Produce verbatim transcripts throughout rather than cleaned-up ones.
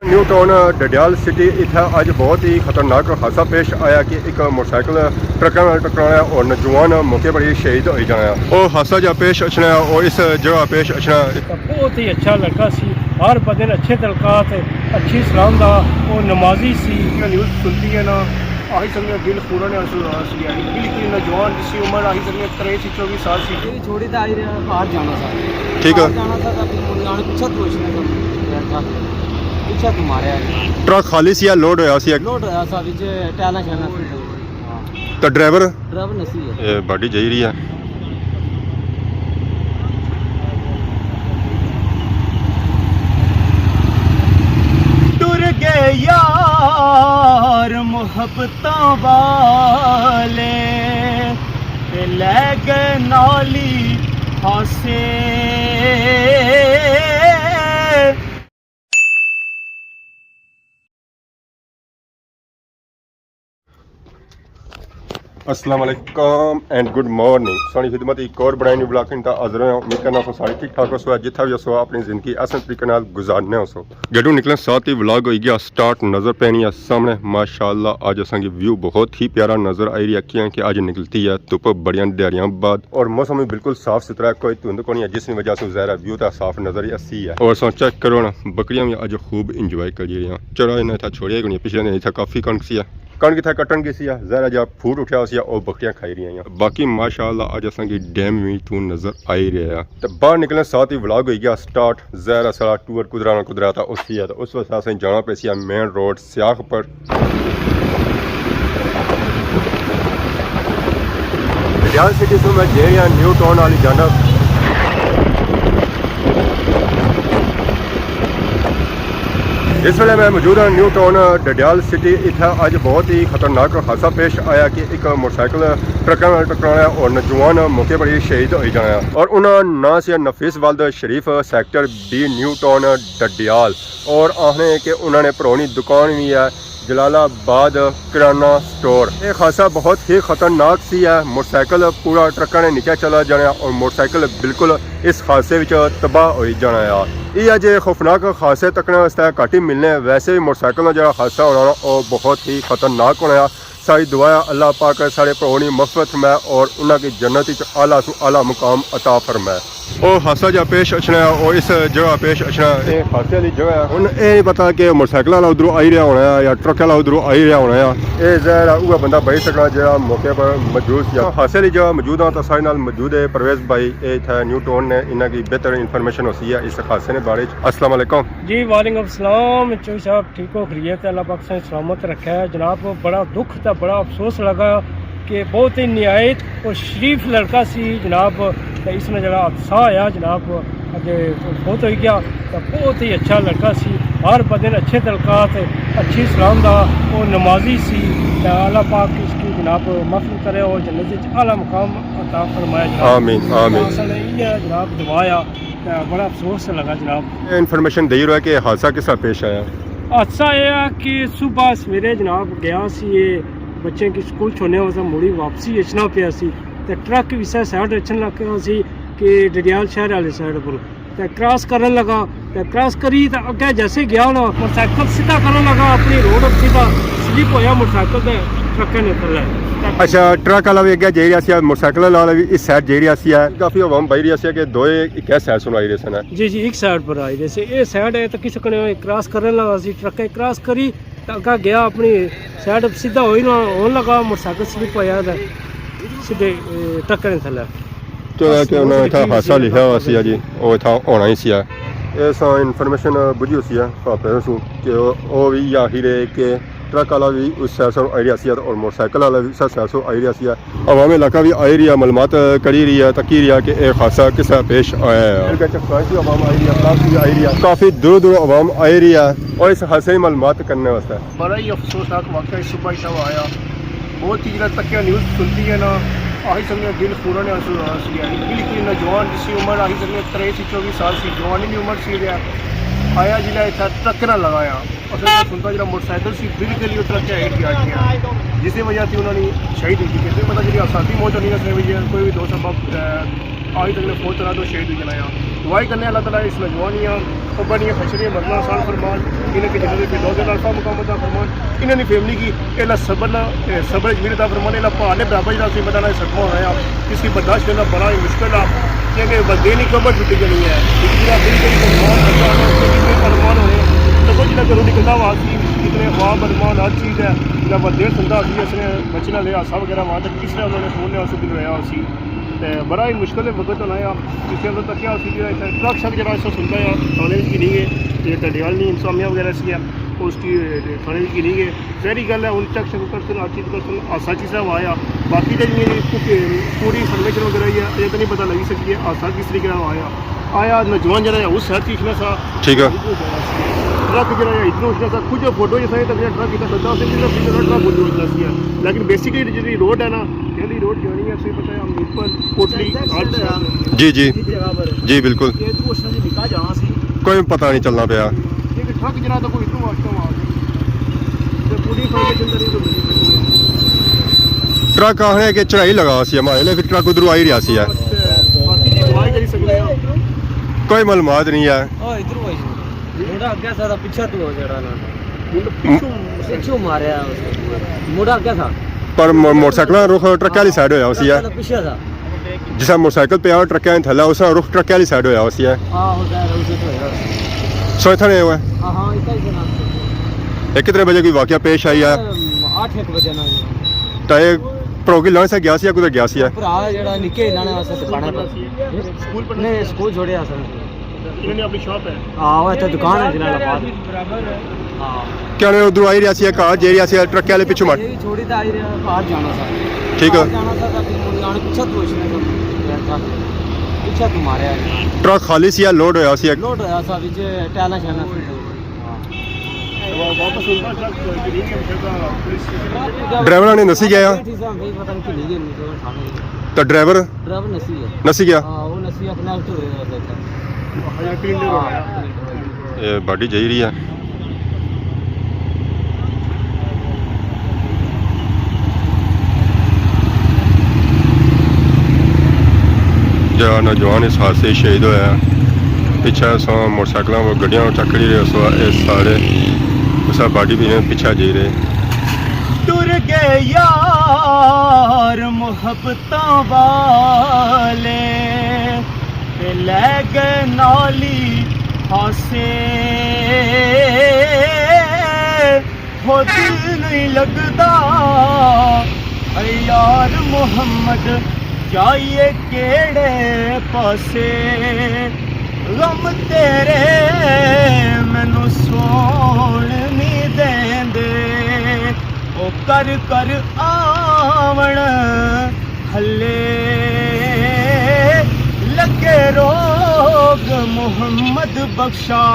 نیو ٹاؤن ڈڈیال سٹی، اتھا اج بہت ہی خطرناک حادثہ پیش آیا کہ ایک موٹر سائیکل ٹرکاں نال ٹکرانا ہے اور نوجوان موقع پر ہی شہید ہوئی جانا ہے۔ او حادثہ جا پیش اچھنا ہے، او اس جگہ پیش اچھنا ہے۔ بہت ہی اچھا لڑکا سی، ہر بندے نے اچھے تعلقات، اچھی سلام دا، او نمازی سی۔ نیوز سنتی ہے نا، آہی سمجھنا دل خورا نے آنسو آ سکیا ہے۔ بالکل نوجوان، جس کی عمر آہی سمجھنا تریس چوبیس سال سی۔ میری چھوڑی تو آئی رہا، باہر جانا تھا۔ ٹھیک ہے۔ باہر جانا تھا تو پھر مڑ جانا، پیچھے تو اس نے سب، پیچھے تو ماریا ہے۔ ٹرک خالی سی یا لوڈ ہویا سی؟ لوڈ ہویا سا، وچ ٹائلاں شائلاں سی۔ ہاں۔ تو ڈرائیور؟ ڈرائیور نسی ہے۔ اے باڈی جائی رہی ہے۔ ٹر گئے یار محبتاں والے، تے لے گئے نالی ہاسے۔ السلام علیکم اینڈ گڈ مارننگ۔ سانی خدمت ایک اور بڑا نیو بلاگ انتا حاضر ہوں۔ امید کرنا سو سارے ٹھیک ٹھاک ہو سو، جتھا بھی ہو سو اپنی زندگی احسن طریقے نال گزارنے ہو سو۔ گڈو نکلن ساتھ ہی ولاگ ہوئی گیا سٹارٹ، نظر پینی ہے سامنے ماشاءاللہ۔ اج اساں کی ویو بہت ہی پیارا نظر آئی رہی ہے، کیاں کہ اج نکلتی ہے دھوپ بڑیاں دیہاڑیاں بعد، اور موسم بھی بالکل صاف ستھرا ہے، کوئی دھند کونی ہے، جس کی وجہ سے ظاہر ہے ویو تے صاف نظر ہی اسی ہے۔ اور اساں چیک کرو نا، بکریاں بھی اج خوب انجوائے کری رہیاں۔ چلو انہاں اتھا چھوڑیا ہی کونی، پچھلے دن اتھا کافی کنک سی ہے، کنک اتھا کٹن گئی سی ہے، ظاہر ہے جا پھوٹ اٹھیا سی ہے، او بکریاں کھائی رہیاں ہیں۔ باقی ماشاءاللہ اج اساں کی ڈیم وی تو نظر آئی رہیا ہے۔ تے باہر نکلنے ساتھ ہی ولاگ ہوئی گیا سٹارٹ۔ ظاہر ہے سارا ٹور کدرا نہ کدرا تھا اس سی ہے، تو اس واسطے اساں جانا پے سی ہے مین روڈ سیاخ پر۔ ڈڈیال سٹی سوں میں جے رہیا نیو ٹاؤن والی جانب۔ اس ویلے میں موجود ہاں نیو ٹاؤن ڈڈیال سٹی۔ اتھا اج بہت ہی خطرناک حادثہ پیش آیا کہ ایک موٹر سائیکل ٹرکاں نال ٹکرانا ہے اور نوجوان موقع پر ہی شہید ہوئی جانا ہے۔ اور انہاں ناں سی نفیس ولد شریف، سیکٹر بی، نیو ٹاؤن ڈڈیال۔ اور آخنے کہ انہاں نے پرونی دکان بھی ہے جلال آباد کرانہ سٹور۔ یہ حادثہ بہت ہی خطرناک سی ہے، موٹر سائیکل پورا ٹرکاں نے نیچے چلا جانا ہے اور موٹر سائیکل بالکل اس حادثے وچ تباہ ہوئی جانا ہے۔ یہ اجے خوفناک حادثے تکنے واسطے گھٹ ہی ملنے، ویسے بھی موٹر سائیکل نا جڑا حادثہ ہونا نا، وہ بہت ہی خطرناک ہونا ہے۔ ساری دعا ہے اللہ پاک سارے پرونی مغفرت فرمائے اور انہاں کی جنت وچ اعلیٰ سوں اعلیٰ مقام عطا فرمائے۔ او حادثہ جا پیش اچھنا ہے، او اس جگہ پیش اچھنا ہے۔ اے حادثے والی جگہ ہے۔ ہن اے نہیں پتہ کہ موٹر سائیکل والا ادھروں آئی رہیا ہونا ہے یا ٹرک والا ادھروں آئی رہیا ہونا ہے۔ اے ظاہر ہے اوہ بندہ بچ سکنا جہڑا موقع پر موجود سی۔ حادثے والی جگہ موجود ہاں تو سارے نال موجود ہے پرویز بھائی، اے اتھا نیو ٹاؤن نے، انہاں کی بہتر انفارمیشن ہوسی ہے اس حادثے نے بارے چ۔ السلام علیکم۔ جی وعلیکم السلام، چوہی صاحب ٹھیک ہو، خیریت ہے، اللہ پاک سائیں سلامت رکھے۔ جناب بڑا دکھ تے بڑا افسوس لگا کہ بہت ہی نہایت اور شریف لڑکا سی جناب، تے اس نے جڑا حادثہ ہویا جناب، اج فوت ہوئی گیا۔ تے بہت ہی اچھا لڑکا سی، ہر بندے نے اچھے تعلقات، اچھی سلام دا، وہ نمازی سی۔ تے اللہ پاک اس کی جناب مغفرت کرے اور جنت وچ اعلیٰ مقام عطا فرمائے جناب۔ آمین، آمین۔ اصل یہ جناب دعا آ۔ تے بڑا افسوس لگا جناب۔ انفارمیشن دئی رہا کہ حادثہ کس طرح پیش آیا؟ حادثہ یہ ہے کہ صبح سویرے جناب گیا سی، یہ بچے کی سکول چھوڑنے واسطے مڑی واپسی اچھنا پیا سی، تے ٹرک بھی سا سائڈ اچھن لگ گیا سی کہ ڈڈیال شہر والے سائڈ پر، تے کراس کرن لگا، تے کراس کری تے اگے جیسے گیا نا، موٹر سائیکل سیدھا کرن لگا اپنی روڈ سیدھا، سلپ ہویا موٹر سائیکل تے ٹرک نے تھلے۔ اچھا، ٹرک والا بھی اگے جائی رہا سی، موٹر سائیکل والا بھی اس سائڈ جائی رہا سی۔ کافی عوام بائی رہی سی کہ دوئے ایک سائڈ سنائی رہے سن۔ جی جی، ایک سائڈ پر آئی رہے سے۔ اے سائڈ ہے تو کس کنے کراس کرن لگا سی، ٹرک کراس کری تو اگا گیا اپنی سائڈ سیدھا ہوئی نہ ہون لگا، موٹر سائیکل سلپ ہویا تے سیدھے، اے، ٹرک نے تھلے۔ تو ہے کہ انہاں اتھا حادثہ لکھیا ہوا سی جی، او اتھا ہونا ہی سی۔ ایسا انفارمیشن بجھی ہوئی سی ہے پاپے سو کہ او، او بھی آخر ہے کہ ٹرک والا بھی اس سائیڈ سوں آئی رہیا سی اور موٹر سائیکل والا بھی اس سائیڈ سوں آئی رہیا سی۔ عوام علاقہ بھی آئی رہی ہے، معلومات کری رہی ہے، تکی رہی ہے کہ اے حادثہ کس طرح پیش آیا ہے۔ بلکہ چکسوائے سی عوام آئی رہی ہے، پلاس بھی آئی رہی ہے، کافی دور دور عوام آئی رہی ہے اور اس حادثے کی معلومات کرنے واسطے۔ بڑا ہی افسوسناک واقعہ اس صبح اتھا آیا۔ بہت ہی جڑا تکیا نیوز سنتی ہے نا، آہی سمجھنا دل خورا نے آنسو آ سکیا ہے۔ بالکل نوجوان جس کی عمر آہی سمجھنا تریس چوبیس سال سی، جوانی دی عمر سی رہیا۔ آیا جڑا اتھا ٹرک نہ لگایا۔ اصل میں سنتا جڑا موٹر سائیکل سی، بالکل ہی ٹرک کے ہیٹ گیا جی۔ جس کی وجہ سے انہوں نے شہید ہوئی گئی۔ پھر مطلب جڑی افساتی موت ہونی ہے، اس وجہ کوئی بھی دو سبب، اے، آج تک نے فوت کرا تو شہید ہوئی جانا۔ دعا ہی کرنے اللہ تعالیٰ اس نوجوان دیاں، ابا دیاں خشریاں مرنا آسان فرمان، انہاں کی جنت الفردوس اعلیٰ مقام عطا فرمان، انہاں دی فیملی کی اللہ صبر نہ، اے، صبر جمیل عطا فرمان، اللہ پہاڑ نے برابر جڑا سی مدد نال صدمہ ہونا ہے، اس کی برداشت کرنا بڑا ہی مشکل ہے، کیونکہ والدین کی قبر ٹوٹی جانی ہے، اس طرح دل کے ارمان، ارمان ہونے، تو کچھ نہ کرو نکلتا ہوا سی، اتنے خواب ارمان ہر چیز ہے، جب والدین سنتا سی، اس نے بچنا لیا، سب وغیرہ وہاں تک کس طرح انہوں نے فون لیا، اس دن رویا سی۔ تے بڑا ہی مشکل وقت ہونا آ، جس ٹائم تکیا اسی جیڑا اتھے ٹرک شک جیڑا اسے سنتا آ، تھانے وچ گھنی گئے، تے ڈڈیال نی انتظامیہ وغیرہ سی، اس کی تھانے وچ گھنی گئے۔ ظاہری گل ہے، ہن چیک شک کرسن، ہر چیز کرسن، حادثہ کس طرح ہوا آ۔ باقی تے جیڑی پوری انفارمیشن وغیرہ ہی ہے، اجے تے نہیں پتہ لگی سکی ہے حادثہ کس طریقے نال ہوا آ۔ آیا نوجوان جیڑا ہے، اس سائیڈ تے اچھنا سا، ٹھیک ہے۔ ٹرک جیڑا ہے، ادھروں اچھنا سا، کچھ فوٹو جیسا ہے، تو ٹرک اتنا سدا سی، جس طرح ٹرک ادھروں اچھنا سی۔ لیکن بیسیکلی جیڑی روڈ ہے نا، کہڑی روڈ جانی ہے، اسی پتہ ہے، ہمیرپور، کوٹلی، ہر جگہ پر۔ جی، جی۔ اس جگہ پر۔ جی، بالکل۔ یہ تو اس نے نکا جانا سی۔ کوئی پتہ نہیں چلنا پیا۔ یہ ٹرک جڑا تھا کوئی اتنا واسطہ ہوا۔ تے پوری انفارمیشن تے نہیں ملی۔ ٹرک آخنے کہ چڑھائی لگا سی ہمارے لیے، پھر ٹرک ادھروں آئی رہا سی ہے۔ اچھا، باقی جی دعا ہی کری سکتے ہیں۔ کوئی معلومات نہیں ہے۔ او ادھروں آئی۔ مڑا اگے سارا پچھا تو ہو جڑا نا۔ مطلب پچھوں پچھوں ماریا اس نے۔ مڑا اگے تھا۔ پر مو-، موٹر سائیکل نا رخ ٹرک والی سائیڈ ہویا اسی ہے۔ پچھے تھا۔ جس طرح موٹر سائیکل پیا ٹرک کے تھلے، اس طرح رخ ٹرک والی سائیڈ ہویا اسی ہے۔ ہاں، ہو جائے، اس سے ہویا۔ سو اتھا نہیں ہوا ہے؟ ہاں، ہاں، اتھا ہی جناب۔ یہ کتنے بجے کوئی واقعہ پیش آئی ہے؟ اے، آٹھ ایک بجے نا جی۔ تو یہ پروگی لانے سے گیا سی یا کدھر گیا سی ہے؟ بھرا جڑا نکے لانے واسطے دکاناں پر۔ نہیں، سکول چھوڑے آ سر۔ انہاں نی اپنی شاپ ہے۔ ہاں، وہ اتھے دکان ہے جنہاں نے باہر۔ ہاں۔ کیا انہاں ادھروں آئی رہیا سی، گھر جائی رہیا سی، ٹرک والے پچھوں مار۔ یہ چھوڑی تے آئی رہیا، گھر جانا سا۔ ٹھیک ہے۔ گھر جانا سا، تے پھر مڑ آنے پچھے تو اس نے سب، پچھے تو ماریا۔ ٹرک خالی سی یا لوڈ ہویا سی؟ لوڈ ہویا سا، وچ ٹائلاں شائلاں سی۔ ہاں۔ ڈرائیور نے نسی گیا۔ ٹھیک سا، بھائی پتہ نہیں کھلی گئی، نہیں تو سامنے۔ تو ڈرائیور؟ ڈرائیور نسی ہے۔ نسی گیا؟ ہاں، وہ نسی اپنا ایکٹر ہویا تھا۔ یہ باڈی جائی رہی ہے۔ جہڑا نوجوان اس حادثے شہید ہویا، پچھے اساں موٹر سائیکلاں و گڈیاں چکڑی رہے، اس وا-، اس سارے اسا باڈی بھی انہیں پچھے جائی رہے۔ ٹر گئے یار محبتاں والے، تے لے گئے نالی ہاسے۔ ہو دل نہیں لگدا، اے یار محمد، جائیے کیڑے پاسے۔ غم تیرے مینوں سون نہیں دیندے، او کر کر آون ہلے۔ لگے روگ محمد بخشا،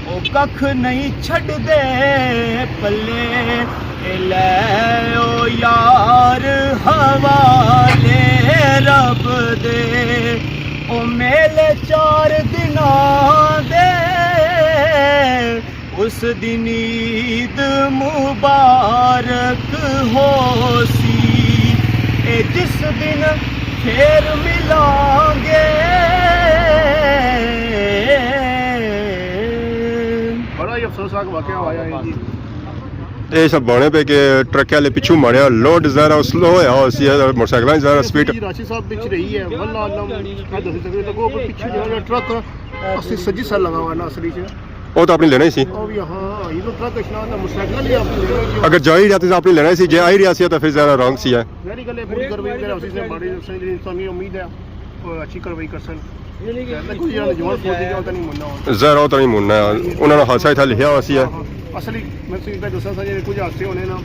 او ککھ نہیں چھڈدے پلے۔ اے لے او یار حوالے رب دے، او میلے چار دناں دے، اس دن عید مبارک ہوسی، اے جس دن پھر ملانگے۔ بڑا ہی افسوسناک واقعہ ہویا ہے جی۔ اے سب بانے پہ کہ ٹرک والے پچھوں ماریا، لوڈ ذرا سلو ہویا ہو سی، موٹر سائیکل ذرا سپیڈ۔ راشد صاحب پچھے رہی ہے، واللہ عالم، کیا دس سکتے، تو وہ پچھے جو ہے ٹرک اسی سجی سائیڈ لگا ہوا ہے نا اصلی چ۔ وہ تو اپنی لینا ہی سی۔ او بھی ہاں، یہ تو ٹرک اچھنا تھا، موٹر سائیکل ہی اپنی لینا ہی سی۔ اگر جائی رہیا تے اپنی لینا ہی سی، جے آئی رہیا سی تو پھر ذرا رانگ سی ہے۔ ظاہری گل ہے، پوری کاروائی کرے، اس نے بڑی انسانی امید ہے، اور اچھی کاروائی کرسن۔ تے دیکھو جی، جوان فوج دی جان تو نہیں مننا ہوا۔ ظاہر ہو تو نہیں مننا ہے۔ انہاں نے حادثہ اتھا لکھیا ہوا سی ہے۔ ہاں، ہاں۔ اصلی میں تساں کی دسنا سا، جیڑے کچھ حادثے ہونے نا،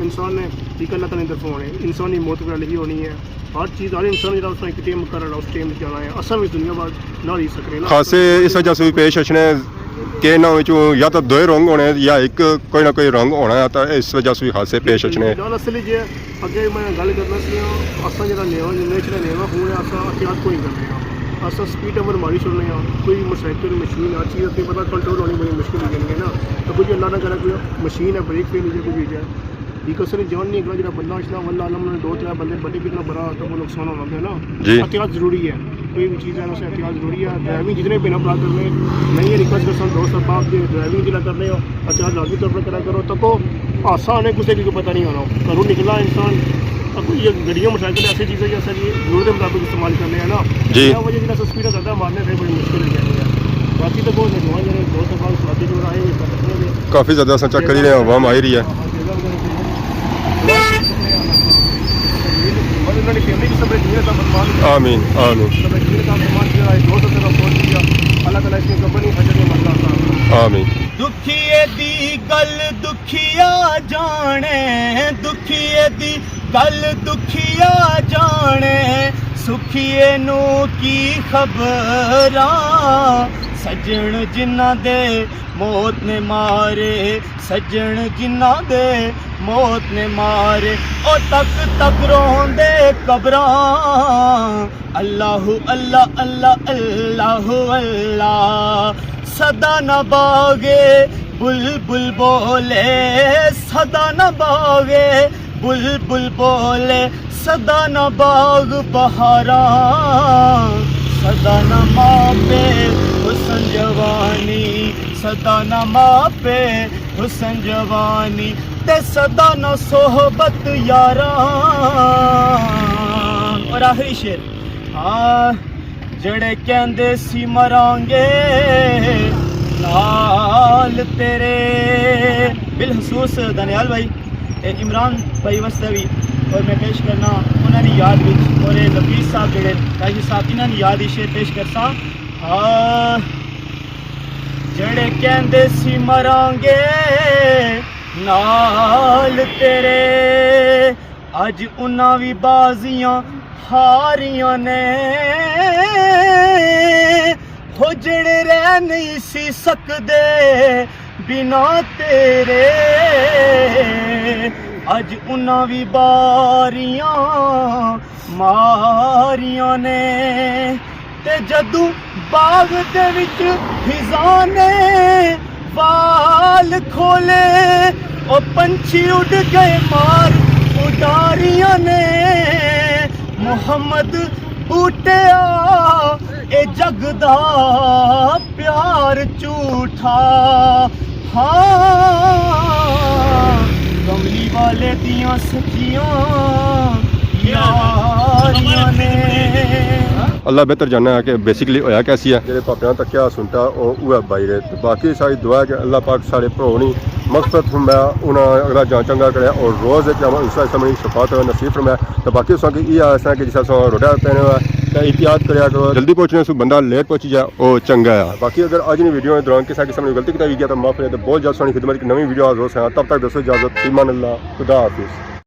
انسان نے ایک اللہ تعالیٰ نے طرفوں ہونے، انسانی موت وغیرہ لکھی ہونی ہے۔ ہر چیز، ہر انسان جیڑا اس نے ایک ٹائم مقرر ہے، اس ٹائم تے جانا ہے۔ اساں وی اس دنیا بعد نہ رہی سکنے نا۔ حادثے اس وجہ سے بھی پیش اچھنے کہ انہاں وچوں یا تو دوئے رنگ ہونے یا ایک کوئی نہ کوئی رنگ ہونا ہے، تو اس وجہ سے بھی حادثے پیش اچھنے۔ گل اصل جے اگے میں گل کرنا سی، اساں جیڑا نیوا، نیچر نیوا خون ہے، اساں احتیاط کوئی کرنے ہاں۔ اساں سپیڈ اوور ماری چھوڑنے ہاں۔ کوئی موٹر سائیکل، مشین، ہر چیز اپنی پتہ کنٹرول ہونی بڑی مشکل ہو جانی ہے نا۔ تو کچھ اللہ نہ کرے کوئی مشین ہے، بریک فیل ہو جائے، کچھ ہو جائے۔ یہ کسے نے جان نہیں اگلا جیڑا بندہ اچھنا، واللہ عالم نے دو ترے بندے بڑے، کتنا بڑا تو وہ نقصان ہونا پیا نا۔ جی۔ احتیاط ضروری ہے۔ کوئی بھی چیز ہے، اس احتیاط ضروری ہے۔ ڈرائیونگ جتنے بھی بھرا کرنے، میں یہ ریکویسٹ کرساں دوست احباب کہ ڈرائیونگ جڑا کرنے ہو، احتیاط لازمی طور پر کرا کرو۔ تکو، حادثہ آنے کسے کی کوئی پتہ نہیں ہونا۔ گھروں نکلا انسان، تکو یہ گڈیاں موٹرسائیکل ایسی چیز ہے کہ اساں کی ضرورت کے مطابق استعمال کرنے ہیں نا۔ جی۔ اس وجہ سے اسپیڈ زیادہ مارنے پھر بڑی مشکل ہو جاتی ہے۔ باقی تکو نوجوان جڑے دوست احباب سواری جو آئے ہوئے، کافی زیادہ اساں چیک کری رہے ہیں، عوام آئی رہی ہے۔ انہاں نی فیملی وی صبر جمیل عطا فرمان۔ آمین، آمین۔ صبر جمیل عطا فرمان، جڑا اے دوست تیرا سوچ لیا، اللہ تعالیٰ اس نے قبر نہیں حجر میں مرنا عطا فرمائے۔ آمین۔ دکھیے دی گل دکھیا جانے، دکھیے دی گل دکھیا جانے، سکھیے نو کی خبراں، سجن جنہاں دے موت نے مارے، سجن جنہاں دے موت نے مارے، او تک تک روندے قبراں۔ اللہ، اللہ، اللہ، اللہ، اللہ۔ سدا نہ باغے بلبل بولے، سدا نہ باغے بلبل بولے، سدا نہ باغ بہاراں، سدا نہ ماپے حسن جوانی، سدا نہ ماپے حسن جوانی، تے سدا نہ صحبت یاراں۔ اور آخری شعر، ہاں، جڑے کہندے سی مراں گے نال تیرے۔ بالخصوص دانیال بھائی، اے عمران بھائی واسطے وی، اور میں پیش کرنا انہاں دی یاد وچ، اور اے نفیس صاحب جڑے قاضی صاحب، انہاں دی یاد وچ شعر پیش کرساں۔ ہاں، جڑے کہندے سی مراں گے نال تیرے، اج انہاں وی بازیاں ہاریاں نے، ہو جڑے رہ نہیں سی سکدے بنا تیرے، اج انہاں وی باریاں ماریاں نے۔ تے جدوں باغ دے وچ خزاں نے وال کھولے، او پنچھی اڈ گئے مار اڈاریاں نے۔ محمد بوٹیا، اے جگ دا پیار جھوٹا۔ ہاں، کملی والے دیاں سچیاں یاریاں نے۔ اللہ بہتر جاننا ہے کہ بیسیکلی ہویا کیسی ہے۔ جڑے پاپیاں تکیا سنتا، او اوہ بائی رہے۔ تے باقی ساری دعا ہے کہ اللہ پاک سارے بھرو نی مغفرت فرمایا، انہاں اگلا جان چنگا کرے اور روز قیامت اس طرح سامنے شفاعت نصیب فرمایا۔ تے باقی اساں کی یہ آس ہے کہ جس اساں روڈا پہنے ہوا ہے، تے احتیاط کریا کرو۔ جلدی پہنچنے سو بندہ لیٹ پہنچی جائے، او چنگا ہے۔ باقی اگر اج نی ویڈیو دے دوران کسا قسم نی غلطی کیتا وی گیا تے معاف کرے، تے بہت جلد ساں نی خدمت کی نویں ویڈیو حاضر ہو ساں۔ تب تک دوستو اجازت، فی امان اللہ، خدا حافظ۔